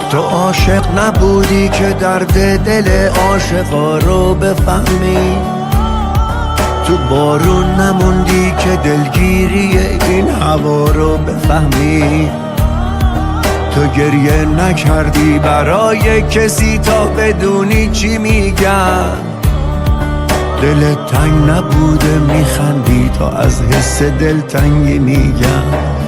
تو عاشق نبودی که درد دل عاشقا رو بفهمی، تو بارون نموندی که دلگیری این هوا رو بفهمی. تو گریه نکردی برای کسی تا بدونی چی میگن، دلت تنگ نبوده میخندی تا از حس دلتنگی میگم.